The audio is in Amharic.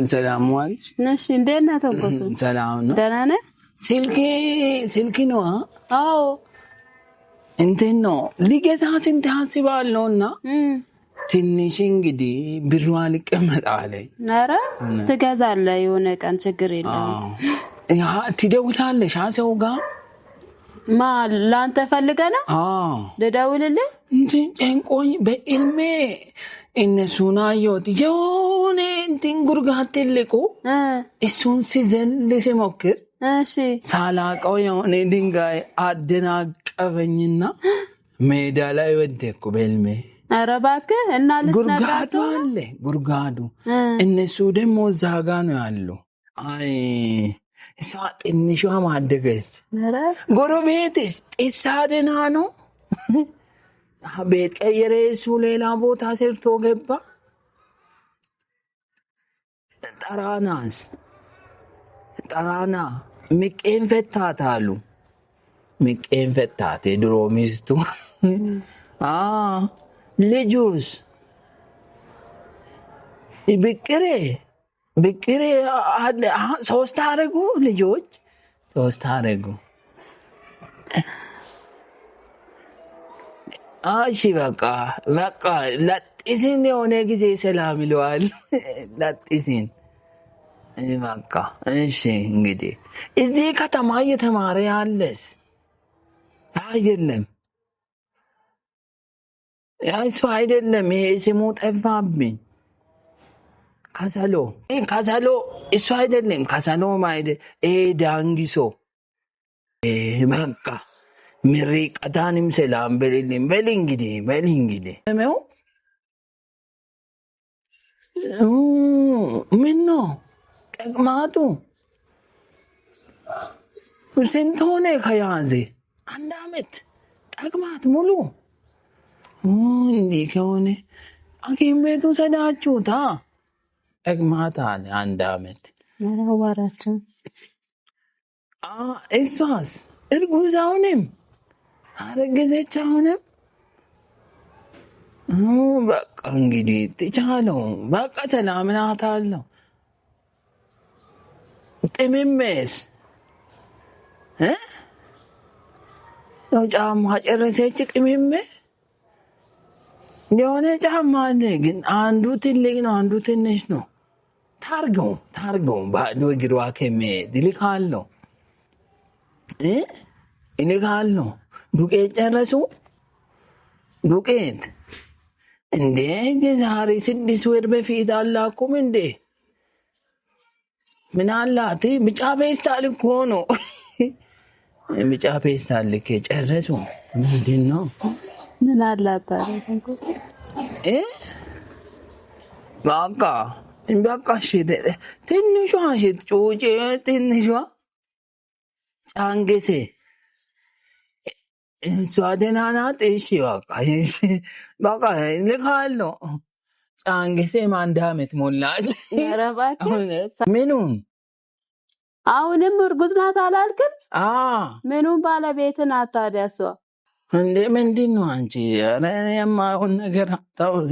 ሰላም ዋልሽ? እሺ፣ እንዴት ነህ ተንኮሱ? ሰላም ነው። ደህና ነህ? ስልኬ ስልክ ነው። አዎ። እንትን ነው ሊገዛ ስንት አስባለሁ እና ትንሽ እንግዲህ ብሯ ሊቀመጥ አለኝ። ኧረ ትገዛለህ የሆነ ቀን፣ ችግር የለውም። ትደውላለሽ ሰው ጋር? ማ ለአንተ ፈልገህ ነው? አዎ። ልደውልልህ? እንትን ጨንቆኝ በዕልሜ እነሱን አየሁት። የሆነ እንትን ጉድጓድ ትልቁ እሱን ሲዘል ሲሞክር ሳላቀው የሆነ ድንጋይ አደናቀፈኝና ሜዳ ላይ ወደቅኩ በዕልሜ። ኧረ እባክህ፣ እና ጉድጓዱ ልትነግራቸው ነው? አለ ጉድጓዱ። እነሱ ደግሞ እዛ ጋ ነው ያሉ። አይ እሷ ትንሿ ማደገች። ኧረ ጎረቤትስ ጢሳ ደህና ነው? ቤት ቀየረ፣ እሱ ሌላ ቦታ ሰርቶ ገባ። ጠራናስ ጠራና ምቄን ፈታት አሉ። ምቄን ፈታት የድሮ ሚስቱ። ልጁስ ብቅሬ ብቅሬ 3 አረጉ፣ ልጆች 3 አረጉ። እሺ በቃ በቃ ለጥሲን የሆነ ጊዜ ሰላም ይለዋል። ለጥሲን በቃ እሺ። እንግዲህ እዚህ ከተማ እየተማረ ያለስ አይደለም፣ እሱ አይደለም። ይሄ ስሙ ጠፋብኝ። ከሰሎ ከሰሎ እሱ አይደለም። ከሰሎ አይደለም። ይሄ ዳንጊሶ በቃ ምሪቀታንም ሰላም በልልኝ። በል እንግዲህ በል እንግዲህ ምን ነው ጠቅማጡ ስንት ሆነ ከያዘ? 1 አመት ጠቅማት ሙሉ። እንዲህ ከሆነ ሐኪም ቤቱ ሰዳችሁታ። ጠቅማት አለ 1 አመት። ኧረ አዋራቸው። እሷስ እርጉዝ አሁንም አረገዘች አሁንም። በቃ እንግዲህ ትቻለው። በቃ ሰላም እላታለሁ። ጥምሜስ ጫማ ጨረሰች። ጥምሜ የሆነ ጫማ አለ፣ ግን አንዱ ትልቅ ነው፣ አንዱ ትንሽ ነው። ታርገው ታርገው ባዶ እግሯ ከመሄድ እልካለሁ እልካለሁ። ዱቄት ጨረሱ። ዱቄት እንዴ የዛሬ 6 ወር በፊት አላኩም እንዴ? ምን አላት? ቢጫ ፌስታል እኮ ነው። ቢጫ ፌስታል ልኬ ጨረሱ። ምንድን ነው? ምን አላት ታዲያ ተንኮሱ? በቃ በቃ እሺ፣ ትንሿ እሺ፣ ጩጬ ትንሿ ጫንጌሴ እሷ ደህና ናት። እሺ በቃ እሺ በቃ እልካለሁ። ጫንጌሴም 1 አመት ሞላች። ኧረ እባክህ። ምኑን? አሁንም እርጉዝ ናት አላልክም? አዎ። ምኑን ባለቤት ናት ታዲያ እሷ? እንዴ ምንድን ነው አንቺ? ኧረ የማይሆን ነገር አታውሪ።